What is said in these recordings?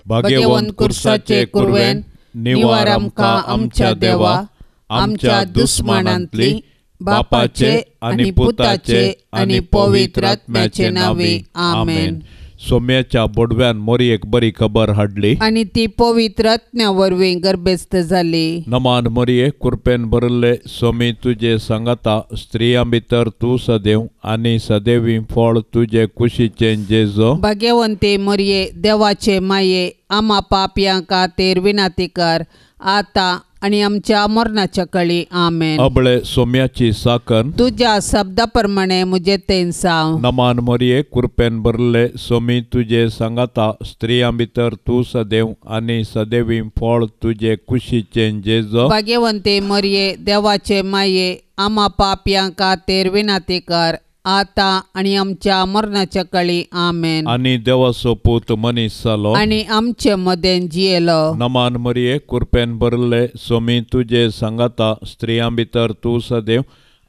भाग्यवंत कुर्साचे कुरवेन निवार आमकां आमच्या देवा आमच्या दुस्मानांतली बापाचे आनी पुताचे आनी पवित्र आत्म्याचे नांवे आमेन. सोम्याच्या बोडव्यान मोरयेक बरी खबर हाडली आनी ती पवित्र आत्म्या वरवीं गर्भस्थ जाली. नमान मोरये, कुरपेन भरिल्ले सोमी तुजे सांगाता, स्त्रियां भितर तूं सदैव आनी सदैवी फळ तुजे कुशीचें जेजो. भाग्यवंती मोरये, देवाचे माये, आमा पापयां खातीर विनंती कर आतां आनी आमच्या मरणाच्या कळी आमेन. अबळे सोम्याची साकन तुज्या शब्दा प्रमाणे म्हजें तेंसांव. नमान मोरये, कुरपेन भरिल्ले सोमी तुजे सांगाता, स्त्रियां भितर तूं सदैव आनी सदैवी फळ तुजे कुशीचें जेजो. भाग्यवंती मोरये, देवाचे माये, आमा पापयां खातीर विनंती कर आतां आनी आमच्या मरणाच्या कळी आमेन. आनी देवाचो पूत मनीस जालो आनी आमचे मदें जियेलो. नमान मोरये, कुरपेन भरिल्ले सोमी तुजे सांगाता, स्त्रियां भितर तूं सदैव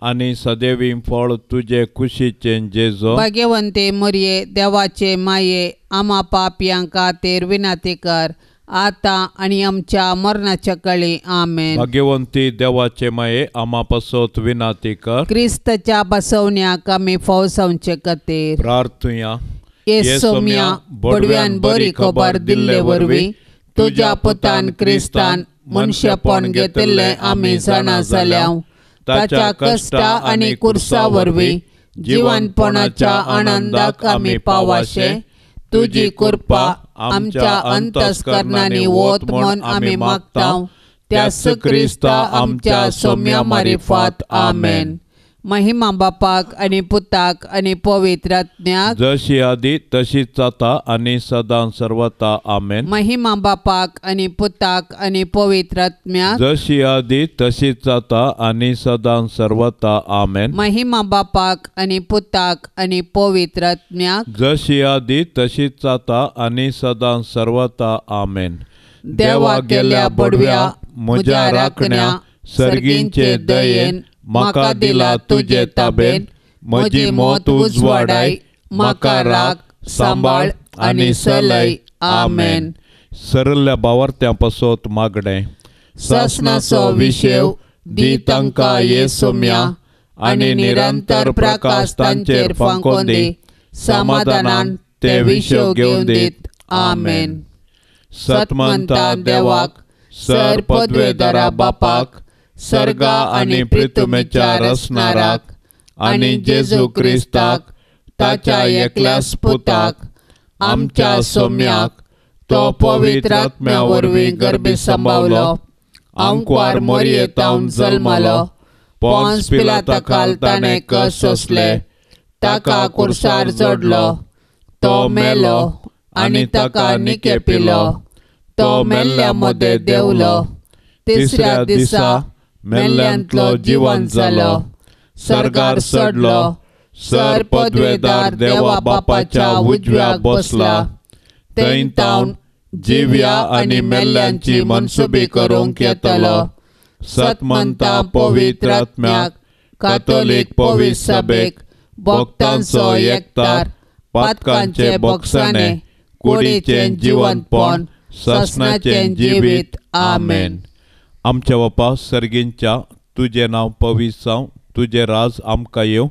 आनी सदैवी फळ तुजे कुशीचें जेजो. भाग्यवंती मोरये, देवाचे माये, आमा पापयां खातीर विनंती कर आतां आनी आमच्या मरणाच्या कळी आमेन. भाग्यवंती देवाचे माये, आमा पासत विनंती कर. क्रिस्ताच्या बसवण्याक आमी फौसावचे खातीर प्रार्थुया. ये सोम्या, बडव्यान बरी खबर दिल्ले वरवीं तुज्या पुतान क्रिस्तान मनशेपण घेतिल्लें आमी जाणा जाल्या. ताच्या कश्टा आनी कुर्सा वरवीं जिवनपणाच्या आनंदाक आमी पावाशे तुजी कृपा आमच्या अंतस्करणांनी वत म्हूण आमी मागता. त्याच क्रिस्ता आमच्या सोम्या मारिफात आमेन. महिमा बापाक आनी पुताक आनी पवित्र आत्म्याक, जशी आदी तशीच जाता आनी सदां सर्वता आमेन. महिमा बापाक आनी पुताक आनी पवित्र आत्म्याक, जशी आदी तशीच जाता आनी सदां सर्वता आमेन. महिमा बापाक आनी पुताक आनी पवित्र आत्म्याक, जशी आदी तशीच जाता आनी सदां सर्वता आमेन. देवा गेल्या बडव्या म्हज्या राखण्या सर्गींचे दयेन म्हाका दिला तुजे ताबेन, म्हजी मत उजवाडाय, म्हाका राख सांबाळ आनी सलय आमेन. सरल्या बावार्थ्यां पासत मागणें. सासणाचो विशेव दी तांकां ये सोम्या आनी निरंतर प्रकाश तांचेर फांकोवन दी, समाधानान ते विशेव घेवन दीत आमेन. सतमंता देवाक, सर पदवेदारा बापाक, सर्गा आनी प्रितुमेच्या रचणाराक आनी जेजू क्रिस्ताक ताच्या एकल्याच पुताक आमच्या सोम्याक, तो पवित्र आत्म्या वरवीं गर्भी सांबावलो, आंकवार मोरयेतावन जल्मलो, पोन्स पिलाता खाल ताणें कश्ट सोंसले, ताका कुर्सार चडलो, तो मेलो आनी ताका निके पिलो, तो मेल्ल्या मदें देंवलो, तिसऱ्या दिसा मेल्ल्यांतलो जिवन जालो, सर्गार चडलो, सर पदवेदार देवा बापाच्या उजव्याक बसला, थंय तावन जिव्या आनी मेल्ल्यांची मनसुबी करूंक येतलो. सतमंता पवित्र आत्म्याक, कातोलीक पवित्र सभेक, भक्तांचो एकतार, पातकांचे बोगसाणे, कुडीचें जिवनपण, सासणाचें जिवीत आमेन. आमच्या बापा सर्गींच्या, तुजें नांव पवित्र जावं, तुजें राज आमकां येवं,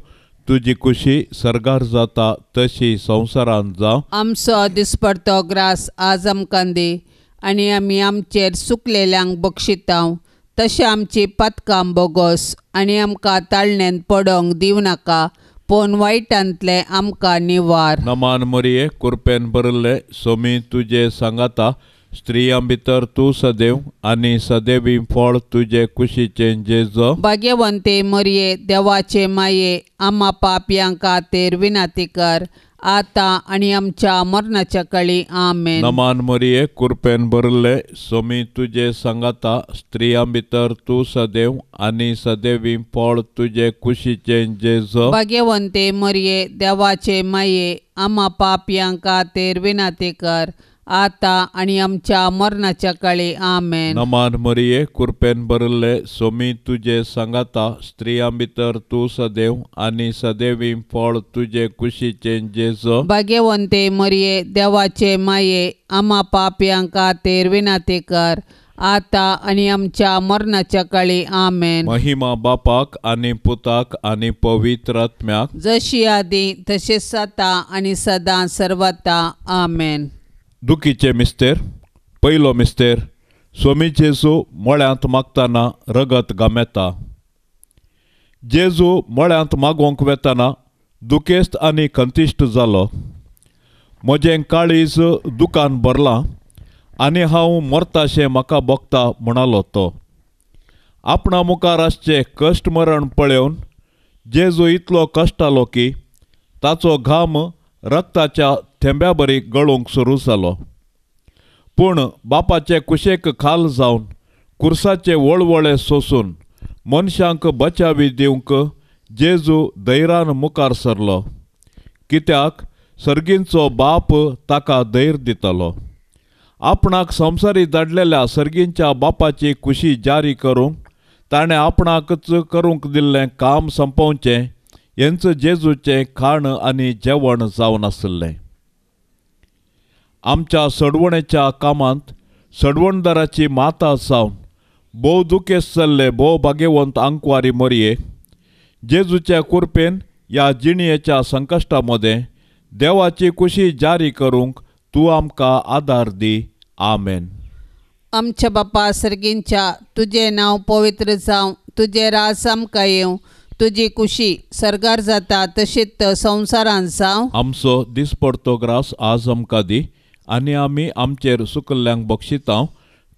तुजी कुशी सर्गार जाता तशी संवसारांत जावं. आमचो दिसपडतो ग्रास आज आमकां दी आनी आमी आमचेर सुकलेल्यांक बक्षितां तशें आमची पातकां बोगोस आनी आमकां ताळणेंत पडोंक दिवं नाका, पूण वायटांतलें आमकां निवार. नमान मोरये, कुरपेन भरिल्ले सोमी तुजे सांगाता, स्त्रियां भितर तूं सदैव आनी सदैवी फळ तुजे कुशीचें जेजो. भाग्यवंती मोरये, देवाचे माये, आमा पापयां खातीर विनंती कर आतां आनी आमच्या मरणाच्या कळी आमेन. नमान मोरये, कुरपेन भरिल्ले सोमी तुजे सांगाता, स्त्रियां भितर तूं सदैव आनी सदैवी फळ तुजे कुशीचें जेजो. भाग्यवंती मोरये, देवाचे माये, आमा पापयां खातीर विनंती कर आतां आनी आमच्या मरणाच्या काळी. आमेन. नमान मरिये, कृपेन भरिल्ले, सोमी तुजे सांगाता, स्त्रियां भितर तूं सदैव आनी सदैवी फळ तुजे कुशीचें जेजू. भाग्यवंते मरिये, देवाचे माये, आमा पापयां खातीर विनंती कर, आतां आनी आमच्या मरणाच्या काळी. आमेन. महिमा बापाक आनी पुताक आनी पवित्र आत्म्याक, जशी आदी तशेंच आतां आनी सदां सर्वता. आमेन. दुखीचे मिस्तेर. पयलो मिस्तेर, स्वामी जेजू मळ्यांत मागतना रगत गामेता. जेजू मळ्यांत मागोवंक वेतना दुखेस्त आनी खंतिश्ट जालो. म्हजें काळीज दुकान भरलां आनी हांव मरताशें म्हाका भोगता म्हणालो तो. आपणा मुखार आसचें कश्ट मरण पळोवन जेजू इतलो कश्टालो की ताचो घाम रक्ताच्या थेंब्या बरी गळूंक सुरू जालो. पूण बापाचे कुशेक खाल जावन कुर्साचे वळवळे सोसून मनशांक बचावी दिवंक जेजू धैर्यान मुखार सरलो, कित्याक सर्गींचो बाप ताका धैर्य दितालो. आपणाक संवसारी धाडलेल्या सर्गींच्या बापाची खुशी जारी करूंक ताणें आपणाकच करूंक दिल्लें काम संपोवचें हेंच जेजूचें खाण आनी जेवण जावन आशिल्लें. आमच्या सडवणेच्या कामांत सडवणदाराची माता जावन भोव दुखेस्त जाल्ले भोव भाग्यवंत आंकवारी मरये, जेजूच्या कुरपेन ह्या जिणयेच्या संकश्टा मदें देवाची खुशी जारी करूंक तूं आमकां आदार दी. आमेन. आमच्या बापा सर्गींच्या, तुजें नांव पवित्र जावं, तुजें राज आमकां येवं, तुजी खुशी सर्गार जाता तशीच संवसारांत जावं. आमचो दिसपडतो ग्रास आज आमकां दी आनी आमी आमचेर सुकल्ल्यांक बक्षिता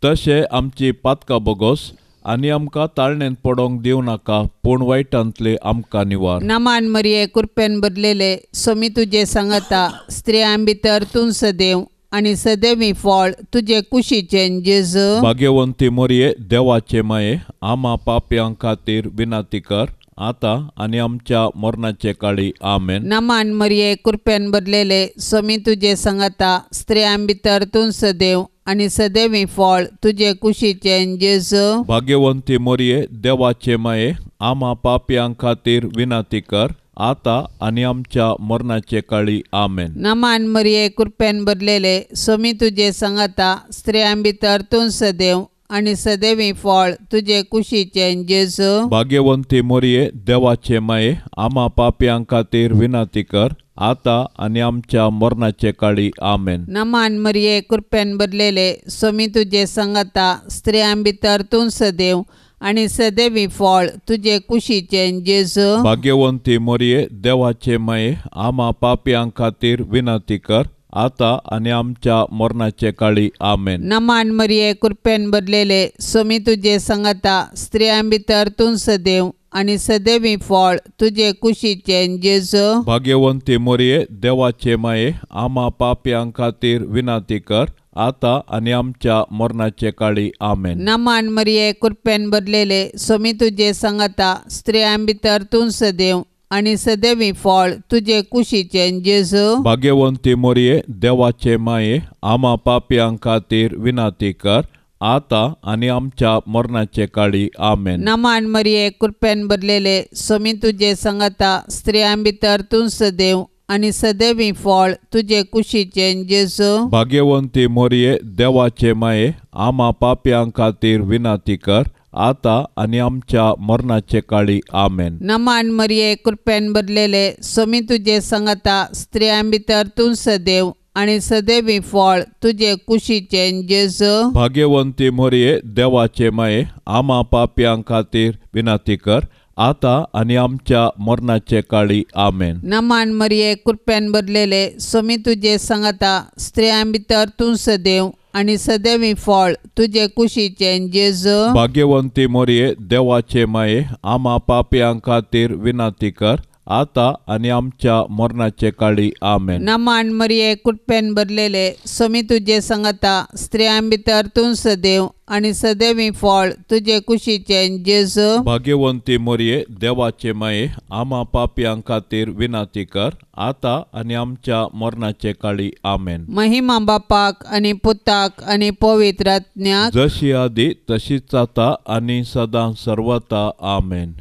तशें आमची पातकां बोगोस आनी आमकां ताळणेंत पडोवंक दिवं नाका, पूण वायटांतले आमकां निवार. नमान मरिये, कृपेन भरलेले, स्वामी तुजे सांगाता, स्त्रियां भितर तूं सदैव आनी सदैवी फळ तुजे कुशीचें जेजू. भाग्यवंती मरिये, देवाचे माये, आमा पापयां खातीर विनंती कर, आतां आनी आमच्या मरणाचे काळी. आमेन. नमान मरिये, कृपेन भरलेले, स्वामी तुजे सांगाता, स्त्रियां भितर तूं सदैव आनी सदैवी फळ तुजे कुशीचें जेजू. भाग्यवंती मरिये, देवाचे माये, आमा पापयां खातीर विनंती कर, आतां आनी आमच्या मरणाचे काळी. आमेन. नमान मरिये, कृपेन भरलेले, स्वामी तुजे सांगाता, स्त्रियां भितर तूं सदैव आनी सदैवी फळ तुजे कुशीचें जेजू. भाग्यवंती मरिये, देवाचे माये, आमा पापयां खातीर विनंती कर, आतां आनी आमच्या मरणाचे काळी. आमेन. नमान मरिये, कृपेन भरलेले, स्वामी तुजे सांगाता, स्त्रियां भितर तूं सदैव आनी सदैवी फळ तुजे कुशीचें जेजू. भाग्यवंती मरिये, देवाचे माये, आमा पापयां खातीर विनंती कर, आतां आनी आमच्या मरणाचे काळी. आमेन. नमान मरिये, कृपेन भरलेले, स्वामी तुजे सांगाता, स्त्रियां भितर तूं सदैव आनी सदैवी फळ तुजे कुशीचें जेजू. भाग्यवंती मरिये, देवाचे माये, आमा पापयां खातीर विनंती कर, आतां आनी आमच्या मरणाचे काळी. आमेन. नमान मरिये, कृपेन भरलेले, स्वामी तुजे सांगाता, स्त्रियां भितर तूं सदैव आनी सदैवी फळ तुजे कुशीचें जेजू. भाग्यवंती मरिये, देवाचे माये, आमा पापयां खातीर विनंती कर, आतां आनी आमच्या मरणाचे काळी. आमेन. नमान मरिये, कृपेन भरलेले, स्वामी तुजे सांगाता, स्त्रियां भितर तूं सदैव आनी सदैवी फळ तुजे कुशीचें जेजू. भाग्यवंती मरिये, देवाचे माये, आमा पापयां खातीर विनंती कर, आतां आनी आमच्या मरणाचे काळी. आमेन. नमान मरिये, कृपेन भरलेले, स्वामी तुजे सांगाता, स्त्रियां भितर तूं सदैव आनी सदैवी फळ तुजे कुशीचें जेजू. भाग्यवंती मरिये, देवाचे माये, आमा पापयां खातीर विनंती कर, आतां आनी आमच्या मरणाचे काळी. आमेन. नमान मरिये, कृपेन भरलेले, स्वामी तुजे सांगाता, स्त्रियां भितर तूं सदैव आनी सदैवी फळ तुजे कुशीचें जेजू. भाग्यवंती मरिये, देवाचे माये, आमा पापयां खातीर विनंती कर, आता आनी आमच्या मरणाचे काळी. आमेन. नमान मरिये, कृपेन भरलेले, स्वामी तुजे संगता, स्त्रियां भितर तूं सदैव आनी सदैवी फळ तुजे कुशीचें जेजू. भाग्यवंती मरिये, देवाचे माये, आमा पापयां खातीर विनंती कर, आता आनी आमच्या मरणाचे काळी. आमेन. महिमा बापाक आनी पुताक आनी पवित्र आत्म्याक, जशी आदी तशीच आता आनी सदां सर्वता. आमेन.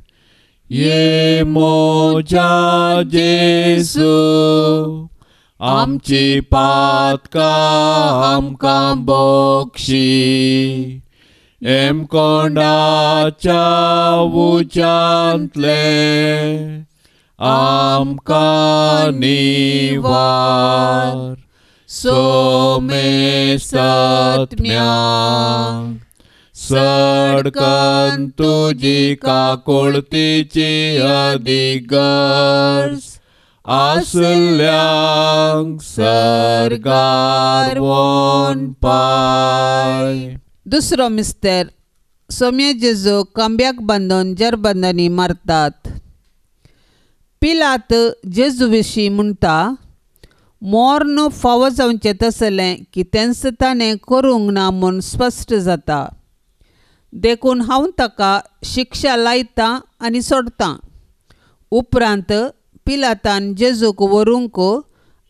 ये मोजा जेजू, आमची पातकां आमकां बक्षी, एमकोंडाच्या उच्यांतले आमकां निवार, सोमेसत्म्या सडकन तुजी काकुळतीची अदीक गरज आसल्यांक सर्गार वोन पाय. दुसरो मिस्तर, सोम्या जेजू खांब्याक बांदून जरबंदांनी मारतात. पिलात जेजू विशीं म्हणटा, मोर्न फावो जावचें तसलें कितेंच ताणें करूंक ना म्हूण स्पश्ट जाता, देखून हांव ताका शिक्षा लायतां आनी सोडतां. उपरांत पिलातान जेजूक व्हरूंक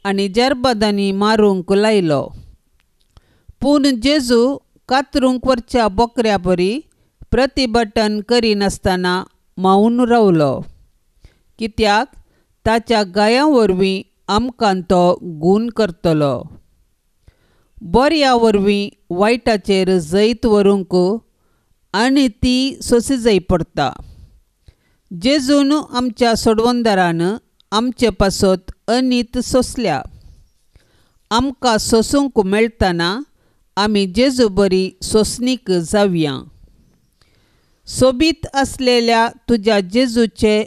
आनी जरबदांनी मारूंक लायलो. पूण जेजू कातरूंक व्हरच्या बोकऱ्या बरी प्रतिबटन करिनासतना मावन रावलो, कित्याक ताच्या गायां वरवीं आमकां तो गूण करतलो. बऱ्या वरवीं वायटाचेर जैत व्हरूंक आनी ती सोंसी जाय पडटा. जेजून आमच्या सोडवणदारान आमचे पासत अनीत सोंसल्या. आमकां सोंसूंक मेळटना आमी जेजू बरी सोंसणीक जावया. सोबीत आसलेल्या तुज्या जेजूचे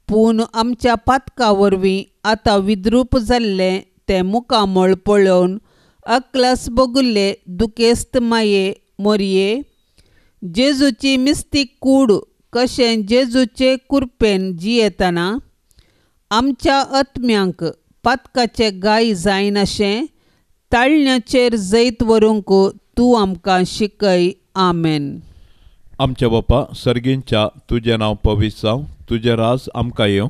पूण आमच्या पातका वरवीं आतां विद्रूप जाल्लें तें मुखामळ पळोवन अकलास भोगिल्ले दुखेस्त माये मोरये, जेजूची मिस्तीक कूड कशें जेजूचे कुरपेन जियेतना आमच्या आत्म्यांक पातकाचे गाय जायनाशें ताळण्याचेर जैत व्हरूंक तूं आमकां शिकय. आमेन. आमच्या बापा सर्गींच्या, तुजें नांव पवित्र जावं, तुजें राज आमकां येवं,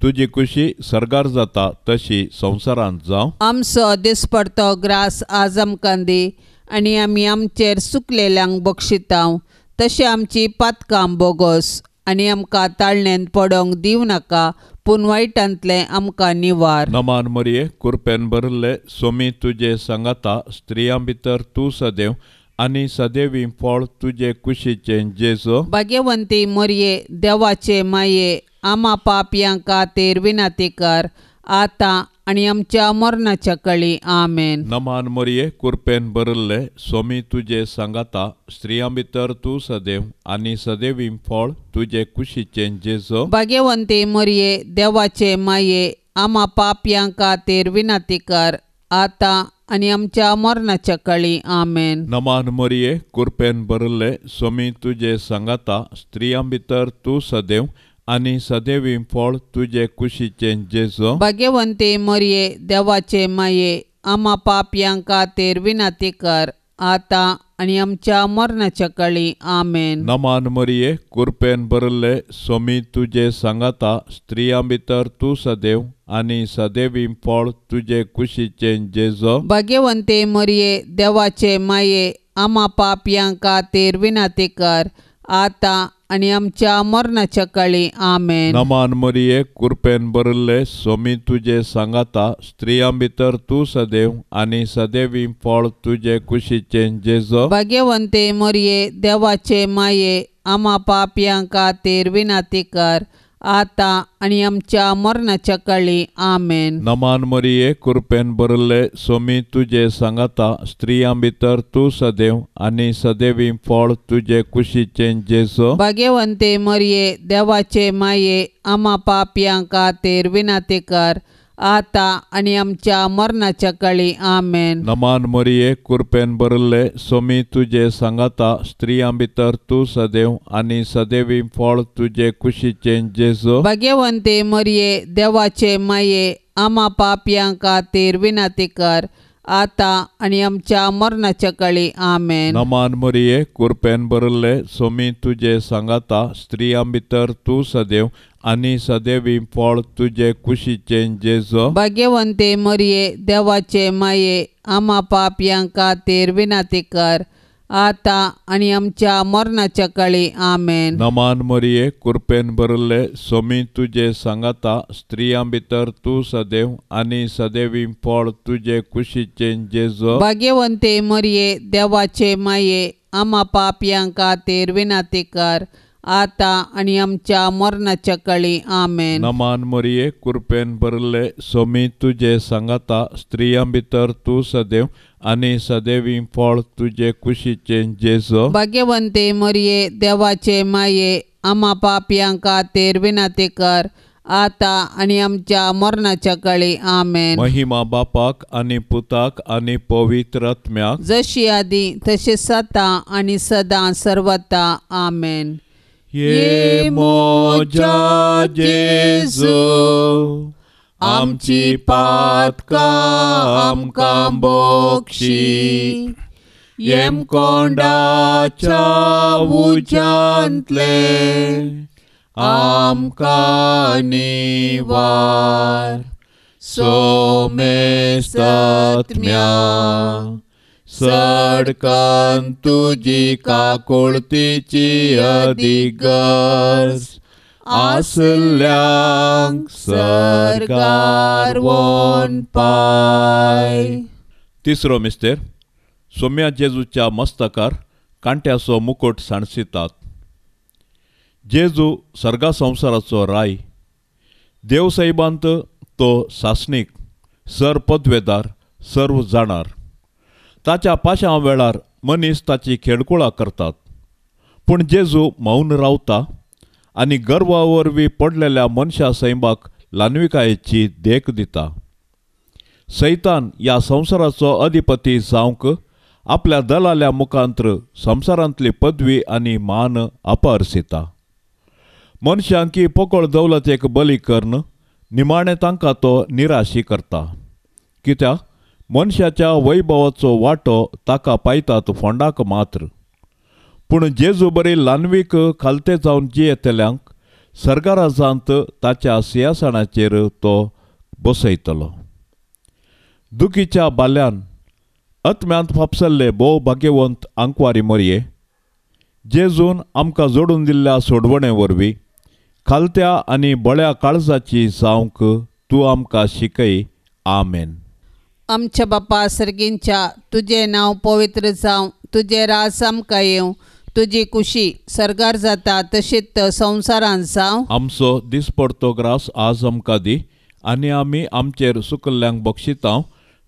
तुजी खुशी सर्गार जाता तशी संवसारांत जावं. आमचो दिसपडतो ग्रास आज आमकां दी, आनी आमी आमचेर सुकलेल्यांक बक्षितांव तशें आमची पातकां बोगोस, आनी आमकां ताळणेंत पडोंक दिवं नाका, पूण वायटांतलें आमकां निवार. नमान मरिये, कुरपेन भरिल्ले, सोमी तुजे सांगाता, स्त्रियां भितर तूं सदैव आनी सदैवी फळ तुजे कुशीचें जेजू. भाग्यवंती मरिये, देवाचे माये, आमा पापयां खातीर विनंती कर, आतां आनी आमच्या मरणाच्या कळी. आमेन. नमान मरिये, कुरपेन भरिल्ले, सोमी तुजे सांगाता, स्त्रियां भितर तूं सदैव आनी सदैवी फळ तुजे कुशीचें जेजू. भाग्यवंती मरिये, देवाचे माये, आमा पापयां खातीर विनंती कर, आतां आनी आमच्या मरणाच्या कळी. आमेन. नमान मरिये, कुरपेन भरिल्ले, सोमी तुजे सांगाता, स्त्रियां भितर तूं सदैव आनी सदैवी फळ तुजे कुशीचें जेजू. भाग्यवंती मरिये, देवाचे माये, आमा पापयां खातीर विनंती कर, आतां आनी आमच्या मरणाच्या कळी. आमेन. नमान मरिये, कुरपेन भरिल्ले, सोमी तुजे सांगाता, स्त्रियां भितर तूं सदैव आनी सदैवी फळ तुजे कुशीचें जेजू. भाग्यवंती मरिये, देवाचे माये, आमा पापयां खातीर विनंती कर, आतां आनी आमच्या मरणाच्या कळी. आमेन. नमान मरिये, कुरपेन भरिल्ले, सोमी तुजे सांगाता, स्त्रियां भितर तूं सदैव आनी सदैवी फळ तुजे कुशीचें जेजू. भाग्यवंती मरिये, देवाचे माये, आमा पापयां खातीर विनंती कर, आतां आनी आमच्या मरणाच्या कळी. आमेन. नमान मरिये, कुरपेन भरिल्ले, सोमी तुजे सांगाता, स्त्रियां भितर तूं सदैव आनी सदैवी फळ तुजे कुशीचें जेजू. भाग्यवंती मरिये, देवाचे माये, आमा पापयां खातीर विनंती कर, आतां आनी आमच्या मरणाच्या काळी. आमेन. नमान मरिये, कुरपेन भरिल्ले, सोमी तुजे सांगाता, स्त्रियां भितर तूं सदैव आनी सदैवी फळ तुजे कुशीचें जेजू. भाग्यवंते मरिये, देवाचे माये, आमा पापयां खातीर विनंती कर, आतां आनी आमच्या मरणाच्या काळी. आमेन. नमान मरिये, कुरपेन भरिल्ले, सोमी तुजे सांगाता, स्त्रियां भितर तूं सदैव आनी सदैवी फळ तुजे कुशीचें जेजू. भाग्यवंते मरिये, देवाचे माये, आमा पापयां खातीर विनंती कर, आतां आनी आमच्या मरणाच्या काळी. आमेन. नमान मरिये, कुरपेन भरिल्ले, सोमी तुजे सांगाता, स्त्रियां भितर तूं सदैव आनी सदैवी फळ तुजे कुशीचें जेजू. भाग्यवंते मरिये, देवाचे माये, आमा पापयां खातीर विनंती कर, आतां आनी आमच्या मरणाच्या काळी. आमेन. नमान मरिये, कुरपेन भरिल्ले, सोमी तुजे सांगाता, स्त्रियां भितर तूं सदैव आनी सदैवी फळ तुजे कुशीचें जेजू. भाग्यवंते मरिये, देवाचे माये, आमा पापयां खातीर विनंती कर, आतां आनी आमच्या मरणाच्या काळी. आमेन. महिमा बापाक आनी पुताक आनी पवित्र आत्म्याक, जशी आदी तशी सदां आनी सदां सर्वता. आमेन. ये मोजा जेजू, आमची पातकां आमकां बोक्षी, येमकोंडाच्या उज्यांतले आमकां निवार, सोमेस्तात्म्या सडकन तुजी काकुळतीची अधिगर्ज आसल्यांक सरकार वोन पाय. तिसरो मिस्तेर. सोम्या जेजूच्या मस्तकार कांट्याचो मुकुट सांडसितात. जेजू सर्गा संवसाराचो राय, देवसाहेबांत तो सासणीक, सर पदवेदार, सर्व जाणार. ताच्या पाशां वेळार मनीस ताची खेळकुळा करतात, पूण जेजू मौन रावता आनी गर्वा वरवीं पडलेल्या मनशा सैमाक ल्हानविकायेची देख दिता. सैतान ह्या संवसाराचो अधिपती जावंक आपल्या दलाल्या मुखांत्र संवसारांतली पदवी आनी मान अपहरसिता. मनशांकी पोकळ दौलतेक बली करून निमाणें तांकां तो निराशी करता, कित्याक मनशाच्या वैभवाचो वांटो ताका पायतात फोंडाक मात्र. पूण जेजू बरी ल्हानवीक खालते जावन जियेतल्यांक सर्गाराजांत ताच्या सिंहासनाचेर तो बसयतलो. दुखीच्या बाल्यान आत्म्यांत फापसल्ले भोव भाग्यवंत आंकवारी मरये, जेजून आमकां जोडून दिल्ल्या सोडवणे वरवीं खालत्या आनी बळ्या काळजाची जावंक तूं आमकां शिकय. आमेन. आमच्या बापा सर्गींच्या, तुजें नांव पवित्र जावं, तुजें राज आमकां येवं, तुजी कुशी सर्गार जाता तशीच संवसारांत जावं. आमचो दिसपडतो ग्रास आज आमकां दी, आनी आमी आमचेर सुकल्ल्यांक बक्षितांव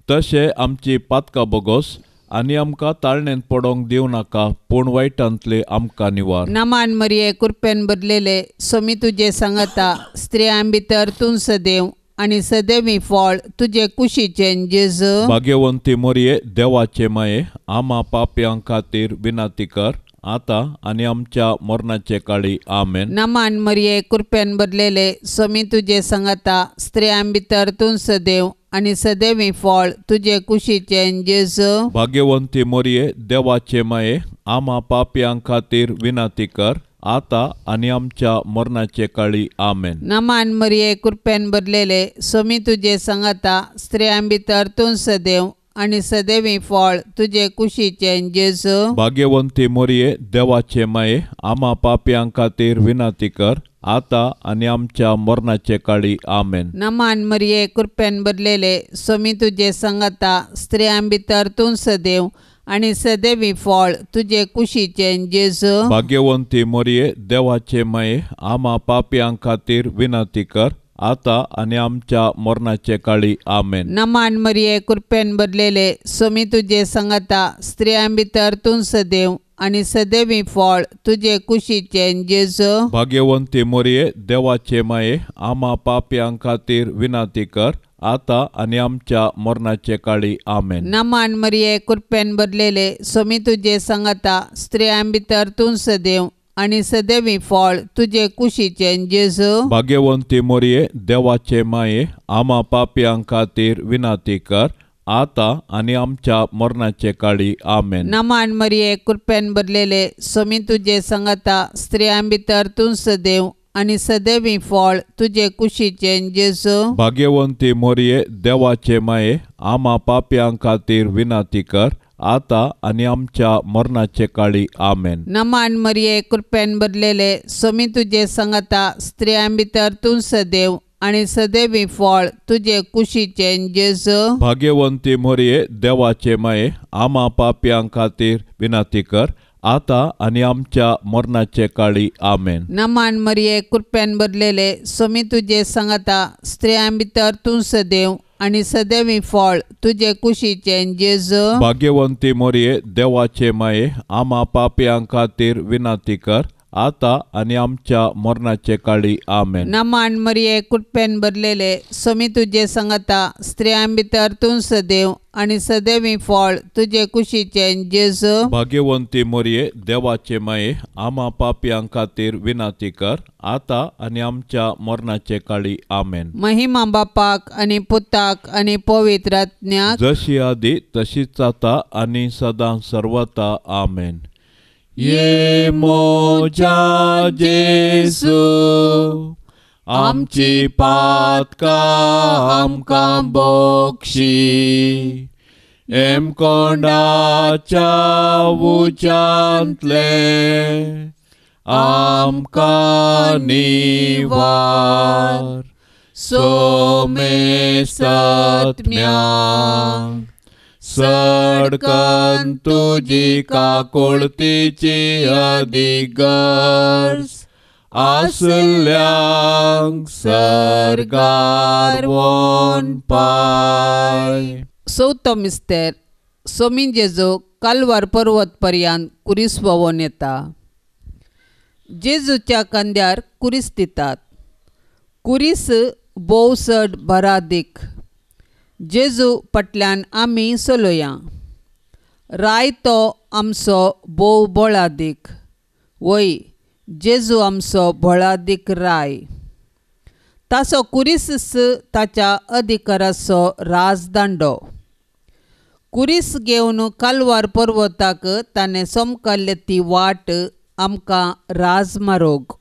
तशें आमची पातकां बोगोस, आनी आमकां ताळणेंत पडोंक दिवं नाका, पूण वायटांतले आमकां निवार. नमान मरिये, कुरपेन भरलेले, सोमी तुजें सांगता, स्त्रियां भितर तूं सदैव आनी सदैवी फळ तुजे कुशीचें जेजू. भाग्यवंती मरिये, देवाचे माये, आमा पापयां खातीर विनंती कर, आतां आनी आमच्या मरणाचे काळी. आमेन. नमान मरिये, कुरपेन भरलेले, सोमी तुजे सांगता, स्त्रियां भितर तूं सदैव आनी सदैवी फळ तुजे कुशीचें जेजू. भाग्यवंती मरिये, देवाचे माये, आमा पापयां खातीर विनंती कर, आतां आनी आमच्या मरणाचे काळी. आमेन. नमान मरिये, कुरपेन भरलेले, सोमी तुजे सांगता, स्त्रियां भितर तूं सदैव आनी सदैवी फळ तुजे कुशीचें जेजू. भाग्यवंती मरिये, देवाचे माये, आमा पापयां खातीर विनंती कर, आतां आनी आमच्या मरणाचे काळी. आमेन. नमान मरिये, कुरपेन भरलेले, सोमी तुजे सांगता, स्त्रियां भितर तूं सदैव आनी सदैवी फळ तुजे कुशीचें जेजू. भाग्यवंती मरिये, देवाचे माये, आमा पापयां खातीर विनंती कर, आतां आनी आमच्या मरणाचे काळी. आमेन. नमान मरिये, कुरपेन भरलेले, सोमी तुजे सांगता, स्त्रियां भितर तूं सदैव आनी सदैवी फळ तुजे कुशीचें जेजू. भाग्यवंती मरिये, देवाचे माये, आमा पापयां खातीर विनंती कर, आता आनी आमच्या मरणाचे काळी. आमेन. नमान मरिये, कृपेन भरलेले, स्वामी तुजे सांगाता, स्त्रियां भितर तूं सदैव आनी सदैवी फळ तुजे कुशीचें जेजू. भाग्यवंती मोरये, देवाचे माये, आमा पापयां खातीर विनंती कर, आता आनी आमच्या मरणाचे काळी. आमेन. नमान मरिये, कृपेन भरलेले, स्वामी तुजे सांगाता, स्त्रियां भितर तूं सदैव आनी सदैवी फळ तुजे कुशीचें जेजू. भाग्यवंती मोरये, देवाचे माये, आमा पापयां खातीर विनंती कर, आता आनी आमच्या मरणाचे काळी. आमेन. नमान मरिये, कृपेन भरलेले, स्वामी तुजे सांगाता, स्त्रियां भितर तूं सदैव आनी सदैवी फळ तुजे कुशीचें जेजू. भाग्यवंती मोरये, देवाचे माये, आमा पापयां खातीर विनंती कर, आता आनी आमच्या मरणाचे काळी. आमेन. नमान मरिये, कृपेन भरलेले, स्वामी तुजे सांगाता, स्त्रियां भितर तूं सदैव आनी सदैवी फळ तुजे कुशीचें जेजू. भाग्यवंती मोरये, देवाचे माये, आमा पापयां खातीर विनंती कर, आता आनी आमच्या मरणाचे काळी. आमेन. नमान मरिये, कृपेन भरलेले, स्वामी तुजे सांगाता, स्त्रियां भितर तूं सदैव आनी सदैवी फळ तुजे कुशीचें जेजू. भाग्यवंती मोरये, देवाचे माये, आमा पापयां खातीर विनंती कर, आता आनी आमच्या मरणाचे काळी. आमेन. महिमा बापाक आनी पुताक आनी पवित्र आत्म्याक, जशी आदी तशीच आता आनी सदां सर्वता. आमेन. ये मोजा जेजू, आमची पातकां आमकां बक्षी, एमकोंडाच्या उच्यांतले आमकां निवार, सोमेसत्म्या सडकन तुजी काकुळतीची अधिगर्ज आसल्यांक सर्गार वोन पाय. चवथो मिस्तेर. सोमी जेजू कालवार पर्वत पर्यंत कुरीस व्होंवन येता. जेजूच्या खांद्यार कुरीस दितात. कुरीस भोव चड बरादीक. जेजू फाटल्यान आमी चलोया. राय तो आमचो भोव बळादीक. वय, जेजू आमचो बळादीक राय. ताचो कुरीस ताच्या अधिकाराचो राजदांडो. कुरीस घेवन कालवार पर्वताक ताणें सोमकाल्ले ती वाट आमकां राजमारोग.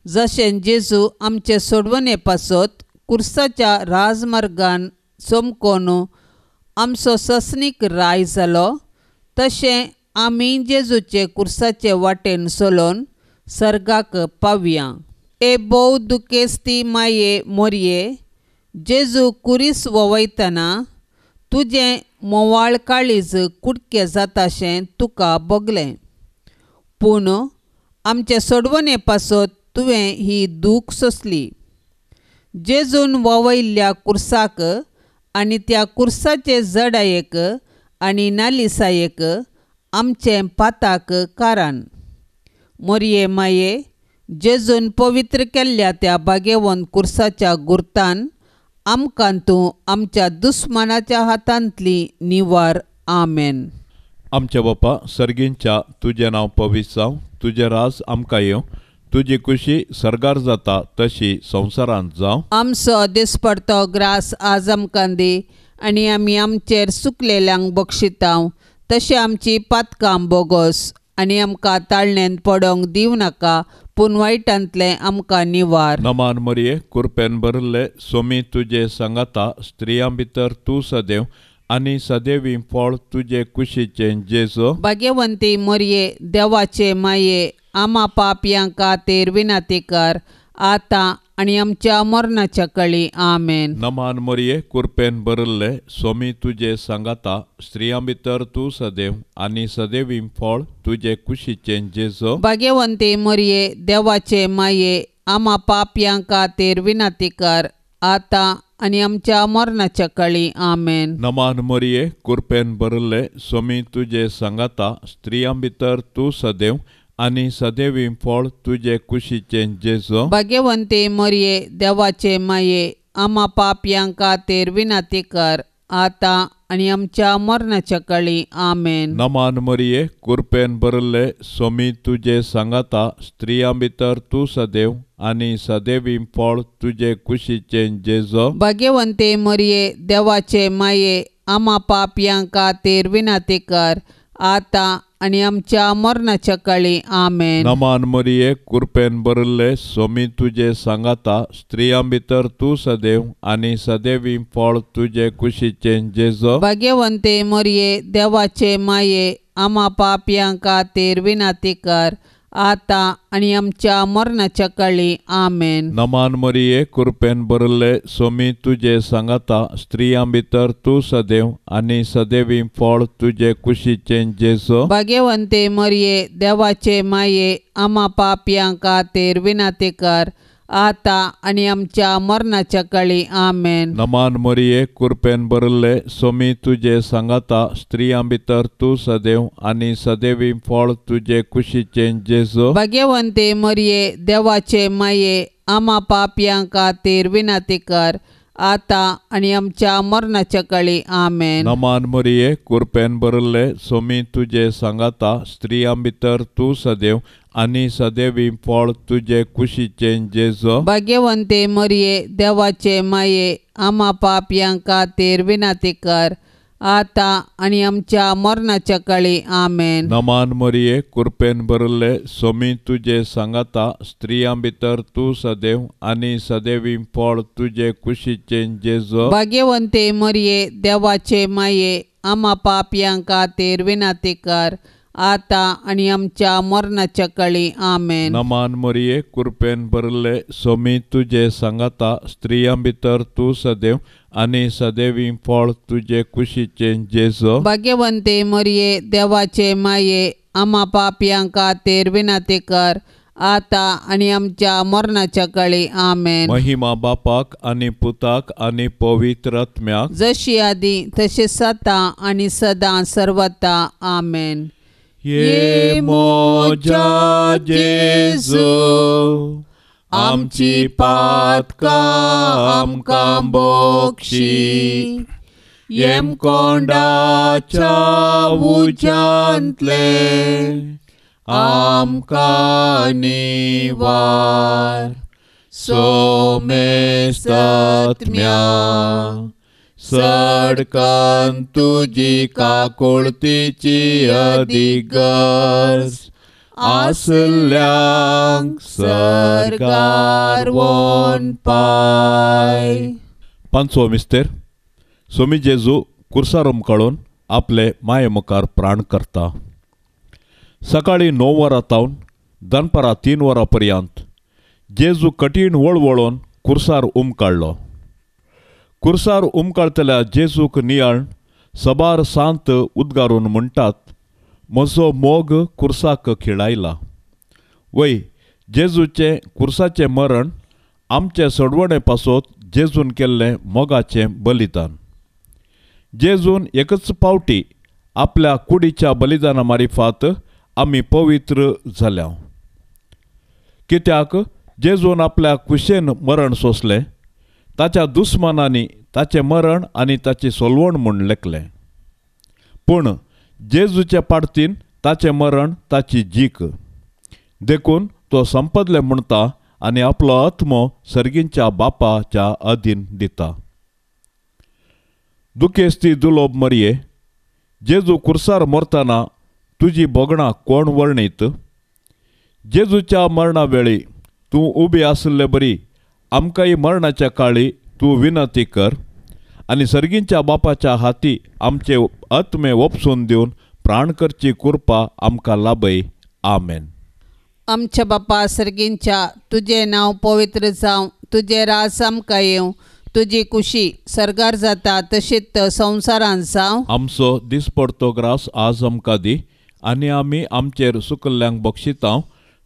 जशें जेजू आमचे सोडवणे पासत कुर्साच्या राजमार्गान चमकोन आमचो ससनीक राय जालो, तशें आमी जेजूचे कुर्साचे वाटेन चलोवन सर्गाक पावया. ए भोव दुखेस्ती माये मोरये, जेजू कुरीस वोवयतना तुजें मोवाळ काळीज कुडके जाताशें तुका भोगलें, पूण आमचे सोडवणे पासत तुवें ही दूख सोंसली. जेजून वोवयल्ल्या कुर्साक आनी त्या कुर्साचे जडायेक आनी नालिसायेक आमचें पाताक कारण. मोरये माये, जेजून पवित्र केल्ल्या त्या भागेवन कुर्साच्या गुर्तान आमकां तूं आमच्या दुस्मानाच्या हातांतली निवार. आमेन. आमच्या बापा सर्गींच्या, तुजें नांव पवित्र जावं, तुजें राज आमकां येवं, तुजी खुशी सर्गार जाता तशी संवसारांत जावं. आमचो दिसपडतो ग्रास आज आमकां दी, आनी आमी आमचेर सुकलेल्यांक बक्षितांव, तशें आमची पातकां बोगोस, आनी आमकां ताळणेंत पडोंक दिवं नाका, पूण वायटांतलें आमकां निवार. नमान मरिये, कुरपेन भरिल्ले, सोमी तुजे सांगाता, स्त्रियां भितर तूं सदैव आनी सदैवी फळ तुजे कुशीचें जेजू. भाग्यवंती मरिये, देवाचे माये, आमा पापयां खातीर विनंती कर, आतां आनी आमच्या मरणाच्या कळी. आमेन. नमान मरिये, कुरपेन भरिल्ले, सोमी तुजे सांगाता, स्त्रियां भितर तूं सदैव आनी सदैवी फळ तुजे कुशीचें जेजू. भाग्यवंती मरिये, देवाचे माये, आमा पापयां खातीर विनंती कर, आतां आनी आमच्या मरणाच्या कळी. आमेन. नमान मरिये, कुरपेन भरिल्ले, सोमी तुजे सांगाता, स्त्रियां भितर तूं सदैव आनी सदैवी फळ तुजे कुशीचें जेजू. भाग्यवंती मरिये, देवाचे माये, आमा पापयां खातीर विनंती कर आतां आनी आमच्या मरणाच्या काळी. आमेन. नमान मरिये, कृपेन भरिल्ले, स्वामी तुजे सांगाता, स्त्रियां भितर तूं सदैव आनी सदैवी फळ तुजे कुशीचें जेजो. भाग्यवंते मरिये, देवाचे माये, आमा पापयां खातीर विनंती कर आतां आनी आमच्या मरणाच्या काळी. आमेन. नमान मरिये, कृपेन भरिल्ले, स्वामी तुजे सांगाता, स्त्रियां भितर तूं सदैव आनी सदैवी फळ तुजे कुशीचें जेजो. भाग्यवंते मरिये, देवाचे माये, आमा पापयां खातीर विनंती कर आतां आनी आमच्या मरणाच्या काळी. आमेन. नमान मरिये, कृपेन भरिल्ले, स्वामी तुजे सांगाता, स्त्रियां भितर तूं सदैव आनी सदैवी फळ तुजे कुशीचें जेजो. भाग्यवंते मरिये, देवाचे माये, आमा पापयां खातीर विनंती कर आतां आनी आमच्या मरणाच्या काळी. आमेन. नमान मरिये, कृपेन भरिल्ले, स्वामी तुजे सांगाता, स्त्रियां भितर तूं सदैव आनी सदैवी फळ तुजे कुशीचें जेजो. भाग्यवंते मरिये, देवाचे माये, आमा पापयां खातीर विनंती कर आतां आनी आमच्या मरणाच्या काळी. आमेन. नमान मरिये, कृपेन भरिल्ले, स्वामी तुजे सांगाता, स्त्रियां भितर तूं सदैव आनी सदैवी फळ तुजे कुशीचें जेजो. भाग्यवंते मरिये, देवाचे माये, आमा पापयां खातीर विनंती कर आतां आनी आमच्या मरणाच्या काळी. आमेन. नमान मरिये, कृपेन भरिल्ले, स्वामी तुजे सांगाता, स्त्रियां भितर तूं सदैव आनी सदैवी फळ तुजे कुशीचें जेजो. भाग्यवंते मरिये, देवाचे माये, आमा पापयां खातीर विनंती कर आतां आनी आमच्या मरणाच्या काळी. आमेन. नमान मरिये, कृपेन भरिल्ले, स्वामी तुजे सांगाता, स्त्रियां भितर तूं सदैव आनी सदैवी फळ तुजे कुशीचें जेजो. भाग्यवंते मरिये, देवाचे माये, आमा पापयां खातीर विनंती कर आतां आनी आमच्या मरणाच्या काळी. आमेन. महिमा बापाक आनी पुताक आनी पवित्र आत्म्याक, जशी आदी तशी सदां आनी सदां सर्वता. आमेन. ये मोजा जेजू, आमची पातकां आमकां बोक्षी, येमकोंडाच्या उज्यांतले आमकां निवार, सोमेस्तात्म्या सडकन तुजी काकुळतीची अधिगर्ज आसल्यांक सरकार वोन पाय. पांचवो मिस्तेर. स्वामी जेजू कुर्सार उमकाळून आपले माये मुखार प्राण करता. सकाळीं 9 वरां तावन दनपारां 3 वरां पर्यंत जेजू कठीण वळवळून कुर्सार उमकाळ्ळो. कुर्सार उमकाळतल्या जेजूक नियाळ सबार सांत उद्गारून म्हणटात, म्हजो मोग कुर्साक खिळायला. वय, जेजूचें कुर्साचें मरण आमचे सोडवणे पासत जेजून केल्लें मोगाचें बलिदान. जेजून एकच पावटी आपल्या कुडीच्या बलिदाना मारिफात आमी पवित्र जाल्या. कित्याक जेजून आपल्या कुशेन मरण सोंसलें, ताच्या दुस्मानांनी ताचें मरण आनी ताची सोलवण म्हूण लेखलें. पूण जेजूचे पाडतीन ताचें मरण ताची जीक, देखून तो संपदले म्हणटा आनी आपलो आत्मो सर्गींच्या बापाच्या अधीन दिता. दुखेस्ती दुलोब मरये, जेजू कुर्सार मरतना तुजी भोगणां कोण वर्णीत? जेजूच्या मरणा वेळी तूं उबी आशिल्ले बरी आमकांय मरणाच्या काळी तूं विनंती कर आनी सर्गींच्या बापाच्या हाती आमचे आत्मे ओपसून दिवन प्राण करची कृपा आमकां लाभय. आमेन. आमच्या बापा सर्गींच्या, तुजें नांव पवित्र जावं, तुजें राज आमकां येवं, तुजी कुशी सर्गार जाता तशीच संवसारांत जावं. आमचो दिसपडतो ग्रास आज आमकां दी आनी आमी आमचेर सुकल्ल्यांक बक्षितांव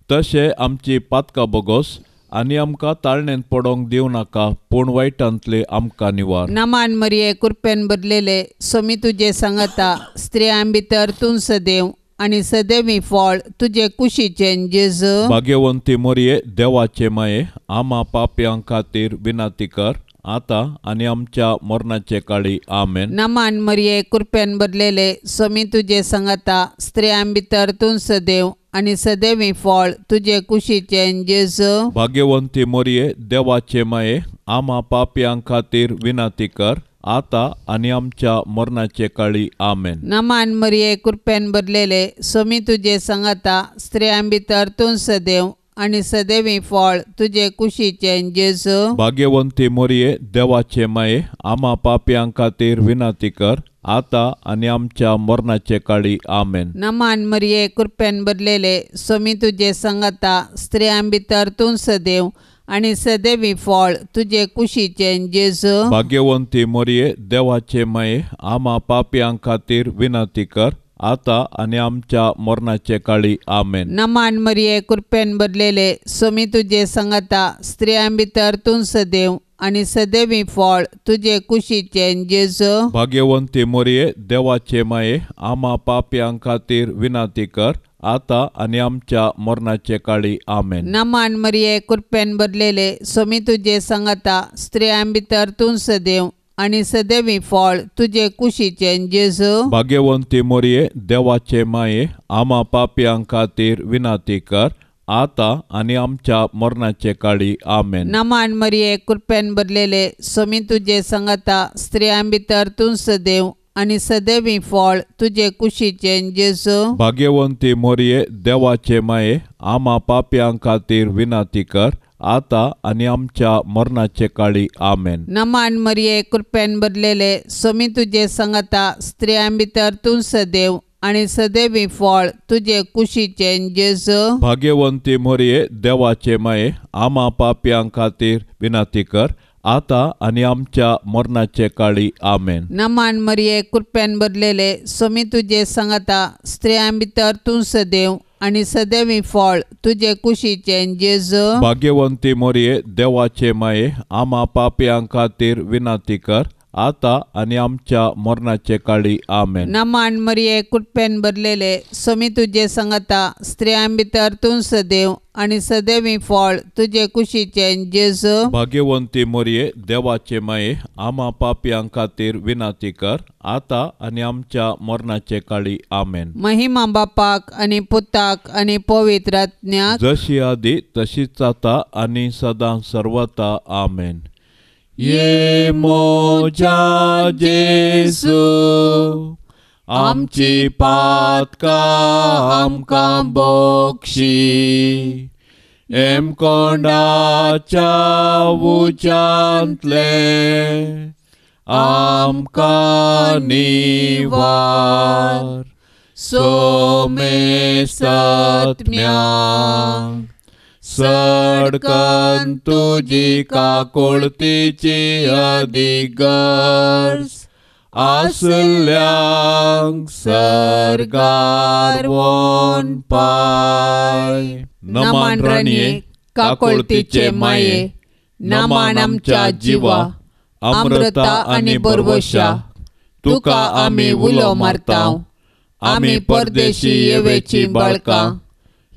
तशें आमची पातकां बोगोस आनी आमकां ताळणेंत पडोंक दिवं नाका, पूण वायटांतले आमकां निवार. नमान मरिये, कृपेन बदलेले, स्वामी तुजे सांगता, स्त्रियां भितर तूं सदैव आनी सदैवी फळ तुजे कुशीचें जेजू. भाग्यवंती मरिये, देवाचे माये, आमा पापयां खातीर विनंती कर आता आनी आमच्या मरणाचे काळी आमेन. नमान मरिये कृपेन भरलेले स्वामी तुजे संगता स्त्रियां भितर तूं सदैव आनी सदैवी फळ तुजे कुशीचें जेजू. भाग्यवंती मरिये देवाचे माये आमा पापयां खातीर विनंती कर आता आनी आमच्या मरणाचे काळी आमेन. नमान मरिये कृपेन भरलेले स्वामी तुजे संगता स्त्रियां भितर तूं सदैव आनी सदैवी फळ तुजे कुशीचें जेजू. भाग्यवंती मरिये देवाचे माये आमा पापयां खातीर विनंती कर आता आनी आमच्या मरणाचे काळी आमेन. नमान मरिये कृपेन भरलेले स्वामी तुजे संगता स्त्रियां भितर तूं सदैव आनी सदैवी फळ तुजे कुशीचें जेजू. भाग्यवंती मरिये देवाचे माये आमा पापयां खातीर विनंती कर आता आनी आमच्या मरणाचे काळी आमेन. नमान मरिये कृपेन भरलेले स्वामी तुजे संगता स्त्रियां भितर तूं सदैव आनी सदैवी फळ तुजे कुशीचें जेजू. भाग्यवंती मरिये देवाचे माये आमा पापयां खातीर विनंती कर आता आनी आमच्या मरणाचे काळी आमेन. नमान मरिये कृपेन भरलेले स्वामी तुजे संगता स्त्रियां भितर तूं सदैव आनी सदैवी फळ तुजे कुशीचें जेजू. भाग्यवंती मरिये देवाचे माये आमा पापयां खातीर विनंती कर आता आनी आमच्या मरणाचे काळी आमेन. नमान मरिये कृपेन भरलेले स्वामी तुजे संगता स्त्रियां भितर तूं सदैव आनी सदैवी फळ तुजे कुशीचें जेजू. भाग्यवंती मरिये देवाचे माये आमा पापयां खातीर विनंती कर आता आनी आमच्या मरणाचे काळी आमेन. नमान मरिये कृपेन भरलेले स्वामी तुजे संगता स्त्रियां भितर तूं सदैव आनी सदैवी फळ तुजे कुशीचें जेजू. भाग्यवंती मरिये देवाचे माये आमा पापयां खातीर विनंती कर आता आनी आमच्या मरणाचे काळी आमेन. नमान मरिये कृपेन भरलेले स्वामी तुजे संगता स्त्रियां भितर तूं सदैव आनी सदैवी फळ तुजे कुशीचें जेजू. भाग्यवंती मरिये देवाचे माये आमा पापयां खातीर विनंती कर आता आनी आमच्या मरणाचे काळी आमेन. नमान मरिये कृपेन भरलेले स्वामी तुजे संगता स्त्रियां भितर तूं सदैव आनी सदैवी फळ तुजे कुशीचें जेजू. भाग्यवंती मरिये देवाचे माये आमा पापयां खातीर विनंती कर आता आनी आमच्या मरणाचे काळी आमेन. महिमा बापाक आनी पुताक आनी पवित्र आत्म्याक, जशी आदी तशीच आता आनी सदां सर्वता आमेन. ये मोजा जेसू आमची पातकां आमकां बक्षी एमकोंडाच्या उच्यांतले आमकां निवार सोमेसत्म्या सडकन तुजी काकुळतीची अधिगर्ज आसल्यांक सर्गार वोन पाय. नमान राणये काकुळतीचे माये नमान आमच्या जिवा अमृता आनी बरवशा तुका आमी उलो मारता. आमी परदेशी येवेची बाळकां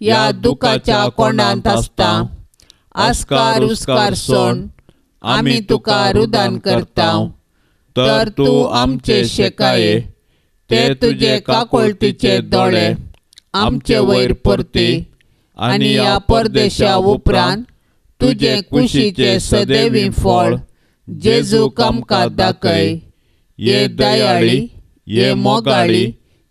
ह्या दुखाच्या कोंडांत आसता. आस्कार उस्कार सोण आमी तुका रुदान करता. तर तूं आमचे शेकाये ते तुजे काकुळतीचे दोळे आमचे वयर परती आनी ह्या परदेशा उपरांत तुजे कुशीचे सदैवी फळ जेजूक आमकां दाखय. ये दयाळी ये मोगाळी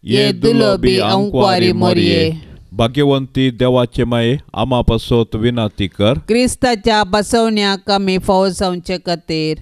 ये दुलोबी अंकवारी मोरये. भाग्यवंती देवाचे माये आमा पासत विनंती कर. क्रिस्ताच्या बसवण्याक आमी फावो जावचे खातीर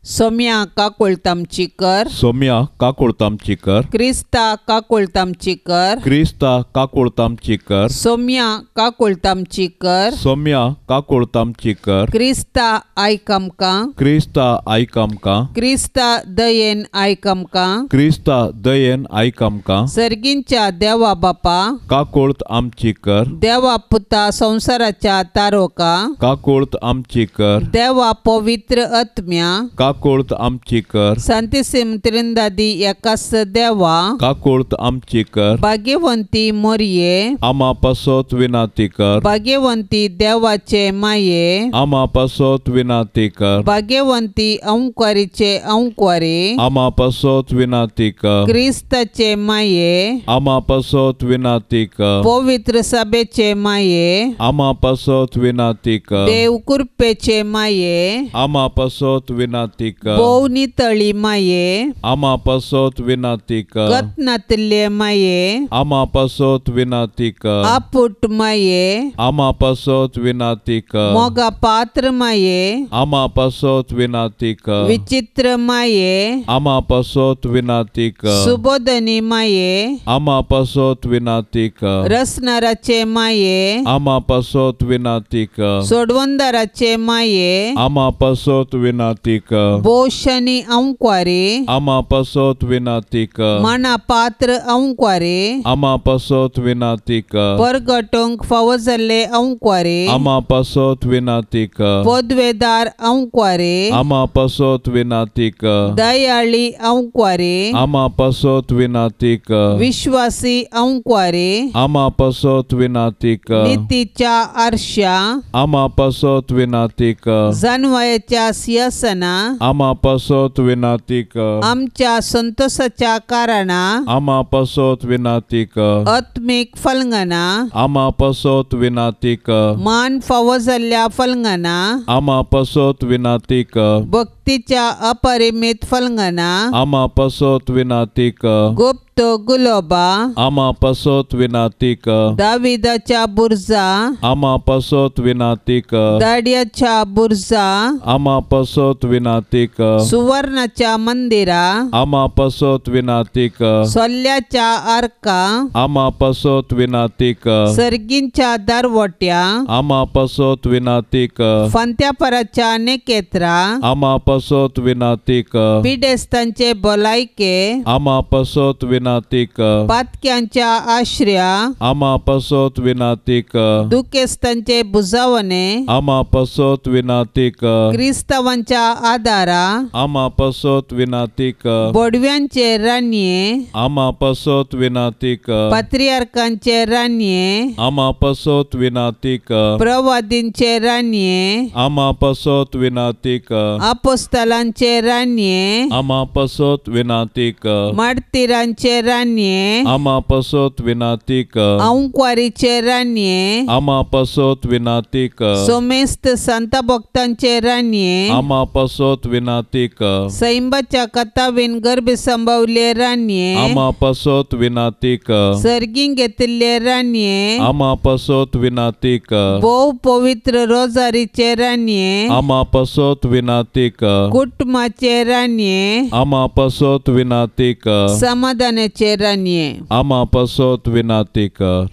सोम्या काकुळतामची कर. सोम्या काकुळतामची कर. क्रिस्ता काकुळतामची कर. क्रिस्ता काकुळतामची कर. सोम्या काकुळतामची कर. सोम्या काकुळतामची कर. क्रिस्ता आयक आमकां. क्रिस्ता आयक आमकां. क्रिस्ता दयेन आयक आमकां. क्रिस्ता दयेन आयक आमकां. सर्गींच्या देवा बापा काकुळत आमची कर. देवा पुता संवसाराच्या तारोका काकुळत आमची कर. देवा पवित्र आत्म्या काकुळत आमची कर। सांतिसिम त्रिंदादी एकास देवा काकुळत आमची कर। भाग्यवंती मोरये आमा पासत विनाती कर। भाग्यवंती देवाचे माये आमा पासत विनाती कर। भाग्यवंती अंकारीचे अंकारे आमा पासत विनाती कर। क्रिस्ताचे माये आमा पासत विनाती कर। पवित्र सभेचे माये आमा पासत विनाती कर। देव कृपेचे माये आमा पासत विनाती कर। भोव नितळी माये आमा पासत विनाती कर। गतनातले माये आमा पासत विनाती कर। आपुट माये आमा पासत विनाती कर। मोगा पात्र माये आमा पासत विनाती कर। विचित्र माये आमा पासत विनाती कर। सुबोधनी माये आमा पासत विनाती कर। रसनाराचे माये आमा पासत विनाती कर। सोडवंदाराचे माये आमा पासत विनाती कर। बोशनी अंक्वारे आमा पासत विनाती कर। मना पात्र अंक्वारे आमा पासत विनाती कर। परगटोंक फावो जाल्ले अंक्वारे आमा पासत विनाती कर। पदवेदार अंक्वारे आमा पासत विनाती कर। दयाळी अंक्वारे आमा पासत विनाती कर। विश्वासी अंक्वारे आमा पासत विनाती कर। नितीच्या आरशा आमा पासत विनाती कर। जानवायाच्या सिंहासना आमा पासत विनाती कर। आमच्या संतोषाच्या कारणा आमा पासत विनाती कर। आत्मिक फलंगना आमा पासत विनाती कर। मान फावो जाल्ल्या फलंगना आमा पासत विनाती कर। भक्तीच्या अपरिमित फलंगना आमा पासत विनाती कर। गुप्त गुलोबा आमा पासत विनाती कर। दाविदाच्या बुर्जा आमा पासत विनाती कर। दाड्याच्या बुर्जा आमा पासत विनाती कर। सुवर्णाच्या मंदिरा आमा पासत विनाती कर। सोल्याच्या आर्का आमा पासत विनाती कर। सर्गींच्या दरवट्या आमा पासत विनाती कर। फांत्यापराच्या नेकेत्रा आमा पासत विनाती कर। पिडेस्तांचे भलायके आमा पासत विनाती कर। पातक्यांच्या आश्रया आमा पासत विनाती कर। दुखेस्तांचे बुजावणे आमा पासत विनाती कर। क्रिस्तावांच्या आदारा आमा पासत विनाती कर। बोडव्यांचे रानये आमा पासत विनाती कर। पात्रियार्कांचे रानये आमा पासत विनाती कर। प्रवादींचे रानये आमा पासत विनाती कर। अपोस्तलांचे रानये आमा पासत विनाती कर। मार्तीरांचे रानये आमा पासत विनाती कर। अंक्वारीचे रानये आमा पासत विनाती कर। सोमेस्त संत भक्तांचे रानये आमा पासत विनाती कर। सैंबाच्या कथावीन गर्भ संभवले रानये आमा पासत विनाती कर। सर्गीं घेतिल्ले रानये आमा पासत विनाती कर। भोव पवित्र रोजारीचे रानये आमा पासत विनाती कर। कुटुंबाचे रानये आमा पासत विनाती कर। समाधानाचे रानये आमा पासत विनाती कर।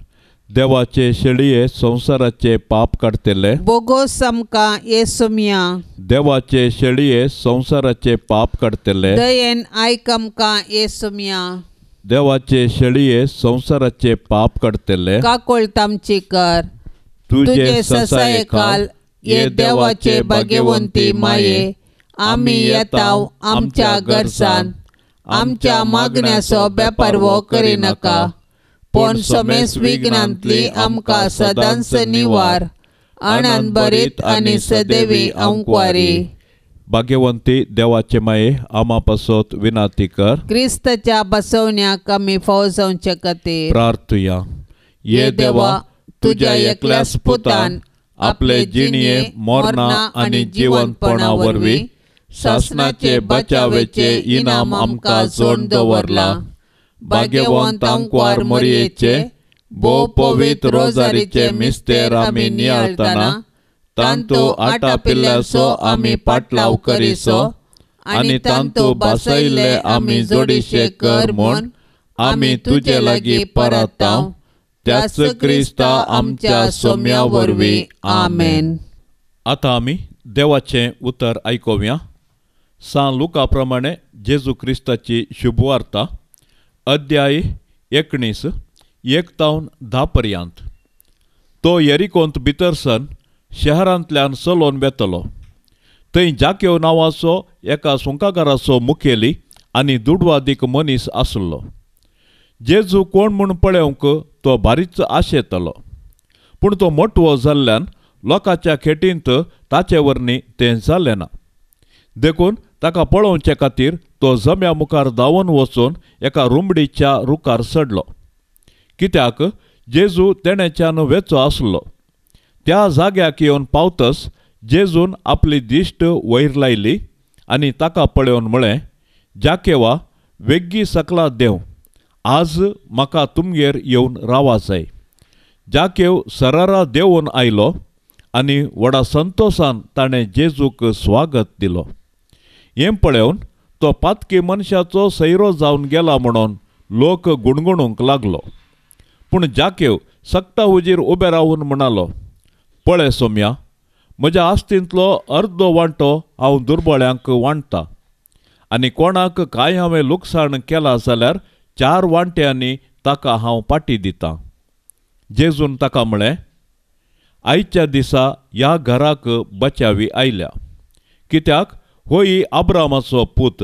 देवाचे शेळये संवसाराचे पाप काडटले बोगोस आमकां येसुमिया। देवाचे शेळये संवसाराचे पाप काडटले दयेन आयक आमकां येसुमिया। देवाचे शेळये संवसाराचे पाप काडटले काकोळत आमची कर। तुजे ससायेखाल ये देवाचे भाग्यवंती माये आमी येताव आमच्या गरजान आमच्या मागण्याचो बेपारवो करिनाका पूण समेस विघ्नांतली आमकां सदांच निवार आनंद भरीत आनी सदैवी अंकवारी। भाग्यवंती देवाचे माये आमा पासत विनाती कर। क्रिस्ताच्या बसवण्याक आमी फावो जावचे खातीर प्रार्थुया। ये देवा तुज्या एकल्याच पुतान आपले जिणये मरणा आनी जिवंतपणा वरवीं सासणाचे बचावेचे इनाम आमकां जोड दवरला। भाग्यवंत आंकवार मोरयेचे भोव पवित्र रोजारीचे मिस्तेर आमी नियाळतना तांतू आटापिल्ल्याचो आमी पाटलाव करिसो आनी तांतू बसयल्ले आमी जोडीशे कर म्हूण आमी तुजे लागीं परताव त्याच क्रिस्ता आमच्या सोम्या वरवीं आमेन। आतां आमी देवाचें उतर आयकुया। सान लुका प्रमाणे जेजू क्रिस्ताची शुभवार्ता अध्याय 19 1-10 पर्यंत। तो येरिकोंत भितर सन शहरांतल्यान चलोवन वेतलो। थंय जाकेव नांवाचो एका सुंकागाराचो मुखेली आनी दुडवादीक मनीस आसलो. जेजू कोण म्हूण पळोवंक तो बारीच आशेतालो, पूण तो मोटवो जाल्ल्यान लोकांच्या खेटींत ताचे वरवीं तें जालें ना. देखून ताका पळोवचे खातीर तो जम्या मुखार धांवन वचून एका रुमडीच्या रुखार चडलो, कित्याक जेजू तेणेच्यान वेचो आसलो. त्या जाग्याक येवन पावतच जेजून आपली दिश्ट वयर लायली आनी ताका पळोवन म्हळें, जाकेवा, वेग्गी सकला देंव, आज म्हाका तुमगेर येवन रावा जाय. जाकेव सरारा देंवून आयलो आनी व्हडा संतोशान ताणें जेजूक स्वागत दिलो. हें पळोवन तो पातकी मनशाचो सैरो जावन गेला म्हणून लोक गुणगुणूंक लागलो. पूण जाकेव सक्ता हुजीर उबे रावन म्हणालो, पळय सोम्या, म्हज्या आस्तींतलो अर्दो वांटो हांव दुर्बळ्यांक वांट्टा आनी कोणाक कांय हांवें लुकसाण केलां जाल्यार 4 वांट्यांनी ताका हांव पाटी दितां. जेजून ताका म्हळें, आयच्या दिसा ह्या घराक बचावी आयल्या, कित्याक होय आब्रामाचो पूत.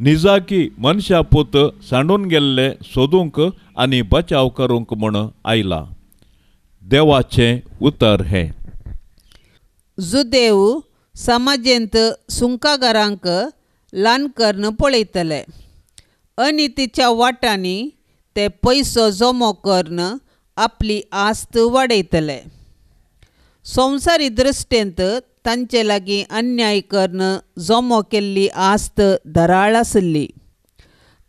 निजाकी मनशा पूत सांडून गेल्ले सोदूंक आनी बचाव करूंक म्हूण आयला. देवाचें उतर हें. जुदेव समाजेंत सुंकागारांक ल्हान करून पळयतले अनितीच्या वाटांनी ते पयसो जमो करून आपली आस्त वाडयतले. संवसारी दृश्टेंत तांचे लागीं अन्याय करून जमो केल्ली आस्त धराळ आसली.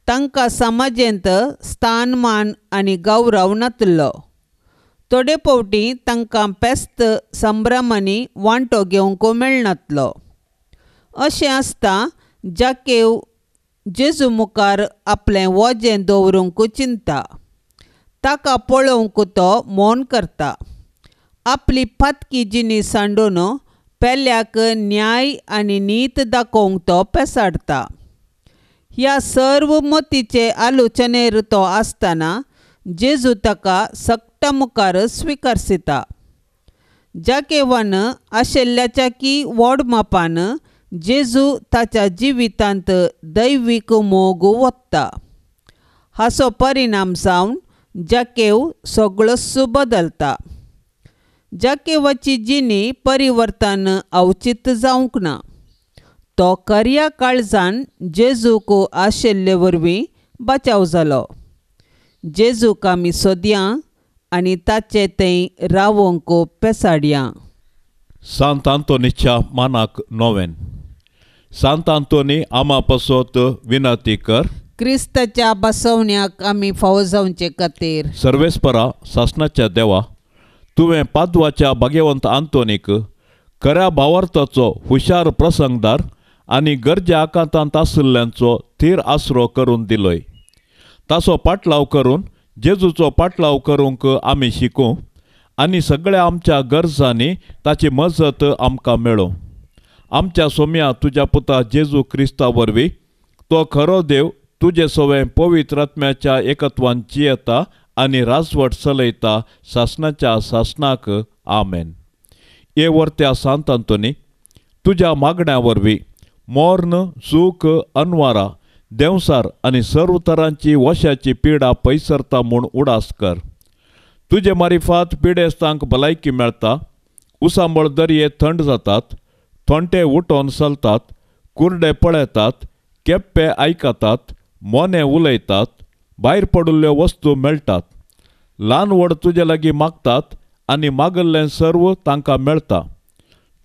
तांकां समाजेंत स्थानमान आनी गौरव नातलो. थोडे फावटी तांकां पेस्त संभ्रमांनी वांटो घेवंक मेळनातलो. अशें आसता जाकेव जेजू मुखार आपलें वजें दवरूंक चिंता. ताका पळोवंक तो मौन करता. आपली पातकी जिणी सांडून पेल्याक न्याय आनी नीत दाखोवंक तो पेसाडटा. ह्या सर्व मतीचे आलोचनेर तो आसतना जेजू ताका सक्ता मुखार स्विकारसिता. जाकेवान आशिल्ल्याच्या की व्हड मापान जेजू ताच्या जिवितांत दैवीक मोग वता. हाचो परिणाम जावन जाकेव सगळोच बदलता. जाकेवाची जिणी परिवर्तन अवचीत जावंक ना. तो खऱ्या काळजान जेजूक आशिल्ले वरवीं बचाव जालो. जेजूक आमी सोदया आनी ताचे थंय रावंक पेसाडया. सांत आंतोनीच्या मानाक नोवेन. सांत आंतोनी आमा पासत विनंती कर. क्रिस्ताच्या बसवण्याक आमी फावो जावचे खातीर. सर्वेस्परा सासणाच्या देवा, तुवें पादवाच्या भाग्यवंत आंतोनीक खऱ्या भावार्थाचो हुशार प्रसंगदार आनी गरजे आकांतांत आशिल्ल्यांचो थीर आसरो करून दिलोय. ताचो पाटलाव करून जेजूचो पाटलाव करूंक आमी शिकूं आनी सगळ्या आमच्या गरजांनी ताची मजत आमकां मेळूं. आमच्या सोम्या तुज्या पुता जेजू क्रिस्ता वरवीं तो खरो देव तुजे सवें पवित्र आत्म्याच्या एकत्वान जियेता आनी राजवट चलयता सासणाच्या सासणाक. आमेन. हे वर्त्या सांत आंतोनी, तुज्या मागण्या वरवीं मोर्न, सूख, अनवारा, देंवसार आनी सर्व तरांची वशाची पिडा पयसरता म्हूण उडास कर. तुजे मारिफात पिडेस्तांक भलायकी मेळटा, उसांबळ दर्ये थंड जातात, थोंटे उठोवन चलतात, कुर्डे पळयतात, केप्पे आयकतात, मोने उलयतात, भायर पडिल्ल्यो वस्तू मेळटात. ल्हान व्हड तुजे लागीं मागतात आनी मागिल्लें सर्व तांकां मेळटा.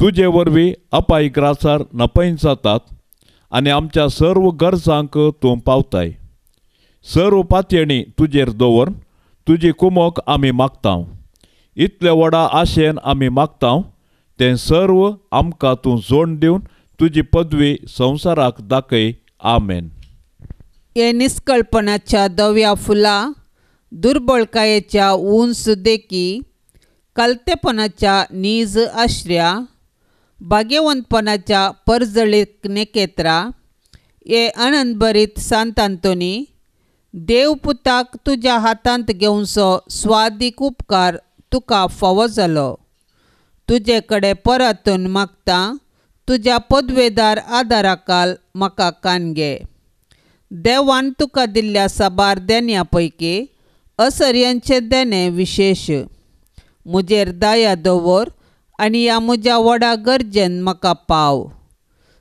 तुजे वरवीं अपाय ग्रासार नपयन जातात आनी आमच्या सर्व गरजांक तूं पावताय. सर्व पातयेणी तुजेर दवर तुजी कुमोक आमी मागता. इतले व्हडा आशेन आमी मागता तें सर्व आमकां तूं जोड दिवन तुजी पदवी संवसाराक दाखय. आमेन. हे निस्कळपणाच्या धव्या फुलां, दुर्बळकायेच्या उंच देखी, कलतेपणाच्या नीज आश्र्या, भाग्यवंतपणाच्या परजळीक नेकेत्रा, हे आनंदभरीत सांत आंतोनी, देवपुताक तुज्या हातांत घेवचो स्वादीक उपकार तुका फावो जालो. तुजे कडेन परतून मागता तुज्या पदवेदार आदाराकाल म्हाका कान घे. देवान तुका दिल्ल्या साबार देण्या पैकी असर्यांचें देणें विशेश. म्हजेर दया दवर आनी ह्या म्हज्या व्हडा गरजेन म्हाका पाव.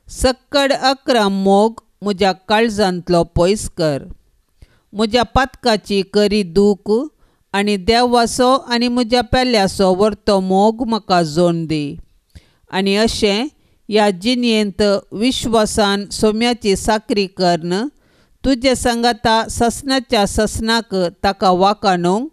सक्कड अक्रम मोग म्हज्या काळजांतलो पयस कर. म्हज्या पातकाची करी दूख आनी देवाचो आनी म्हज्या पेल्याचो व्हरतो मोग म्हाका जोन दी. आनी अशें ह्या जिणेंत विश्वासान सोम्याची साकरी करून तुजे सांगाता ससनाच्या ससनाक ताका वाकाणूंक,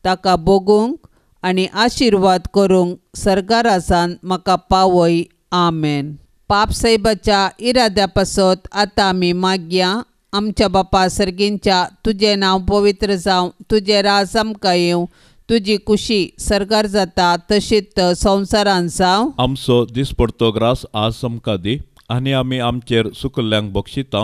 ताका भोगूंक आनी आशिर्वाद करूंक सरकारासान म्हाका पावय. आमेन. पाप सायबाच्या इराद्या पासत आतां आमी मागया. आमच्या बापा सर्गींच्या, तुजें नांव पवित्र जावं, तुजें राज आमकां येवं, तुजी कुशी सरकार जाता तशीच संवसारान जावं. आमचो दिसपडतो ग्रास आज आमकां दी आनी आमी आमचेर सुकल्ल्यांक बक्षिता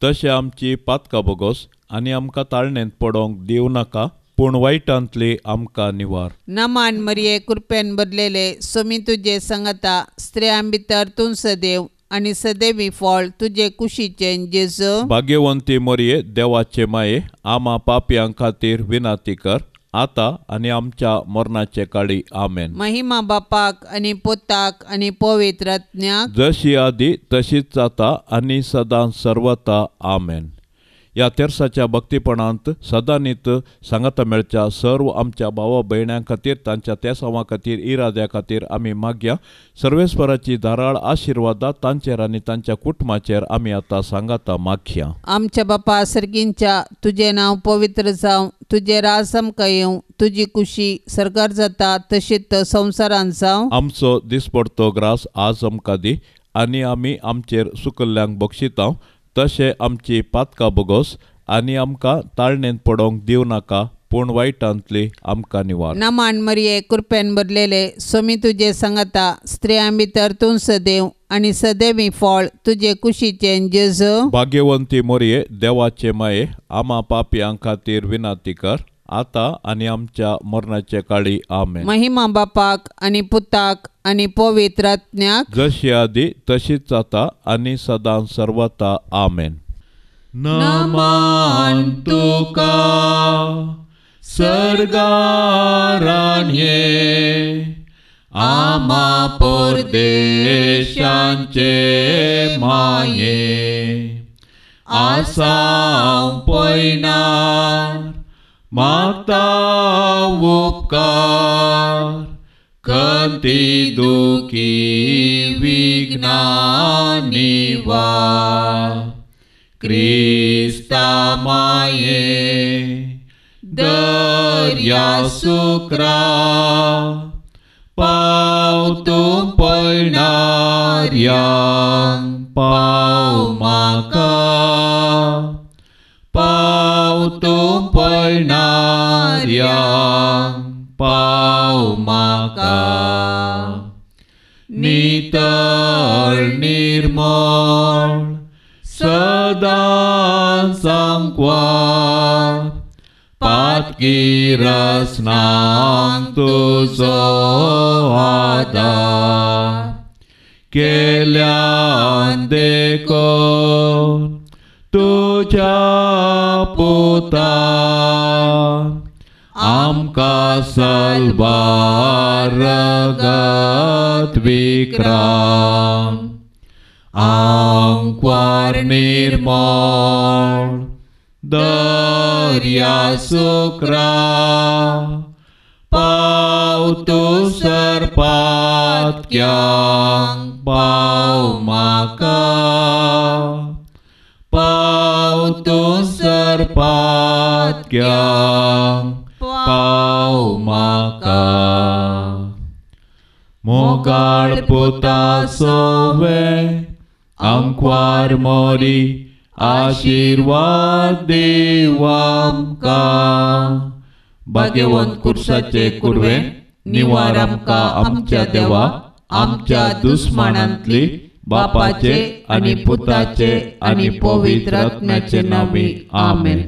तशें आमची पातकां बोगोस आनी आमकां ताळणेंत पडोवंक दिवं नाका, पूण वायटांतली आमकां निवार. नमान मरिये, कृपेन भरलेले, सोमी तुजे सांगता, स्त्रियां भितर तूं सदैव आनी सदैवी फळ तुजे कुशीचें जेजू. भाग्यवंती मरिये, देवाचे माये, आमा पापयां खातीर विनंती कर आतां आनी आमच्या मरणाचे काळी. आमेन. महिमा बापाक आनी पुताक आनी पवित्र आत्म्याक, जशी आदी तशीच जाता आनी सदां सर्वता. आमेन. ह्या तेर्साच्या भक्तीपणांत सदांनीत सांगाता मेळच्या सर्व आमच्या भावा भयण्यां खातीर, तांच्या तेसांवा खातीर, इराद्या खातीर आमी मागया. सर्वेस्वराची धाराळ आशिर्वादा तांचेर आनी तांच्या कुटुंबाचेर आमी आतां सांगाता मागया. आमच्या बापा सर्गींच्या, तुजें नांव पवित्र जावं, तुजें राज आमकां येवं, तुजी कुशी सरकार जाता तशीच संवसारान जावं. आमचो दिसपडतो ग्रास आज आमकां दी आनी आमी आमचेर सुकल्ल्यांक बक्षिता तशें आमची पातकां बोगोस आनी आमकां ताळणेंत पडोवंक दिवं नाका, पूण वायटांतली आमकां निवार. नमान मरिये, कृपेन भरलेले, सोमी तुजे सांगाता, स्त्रियां भितर तूं सदैव आनी सदैवी फळ तुजे कुशीचें जेजू. भाग्यवंती मरिये, देवाचे माये, आमा पापयां खातीर विनंती कर आतां आनी आमच्या मरणाचे काळी. आमेन. महिमा बापाक आनी पुताक आनी पवित्र आत्म्याक, जशी आदी तशीच जाता आनी सदां सर्वता. आमेन. नमान तुका सर्गाराणये, आमा परदेशांचे माये, आसां पयनार मागता उपकार, कंती दुखी विघ्ना निवार. क्रिस्ता माये दर्या सुक्रा, पाव तूं पळणार्यांक पाव म्हाका, पाव तूं पळणार्यांक पाव म्हाका. नितळ निर्मळ सदां सांकवार, पातकी रसनांक तुजो आदार, केल्यान देखून तुज्या पुतान आमकां सलवार रगत विक्राम. आंकवार निर्मळ दर्या सुक्रा, पाव तूं सरपातक्यांक पाव म्हाका, पाव तूं सरपातक्यांक पाव म्हाका. मोगाळ पुता सोवे आंकवार मोरी, आशिर्वाद देव आमकां. भाग्यवंत कुर्साचे कुर्वे, निवार आमकां आमच्या देवा, आमच्या दुस्मानांतली, बापाचे आनी पुताचे आनी पवित्र आत्म्याचे नांवी. आमेन.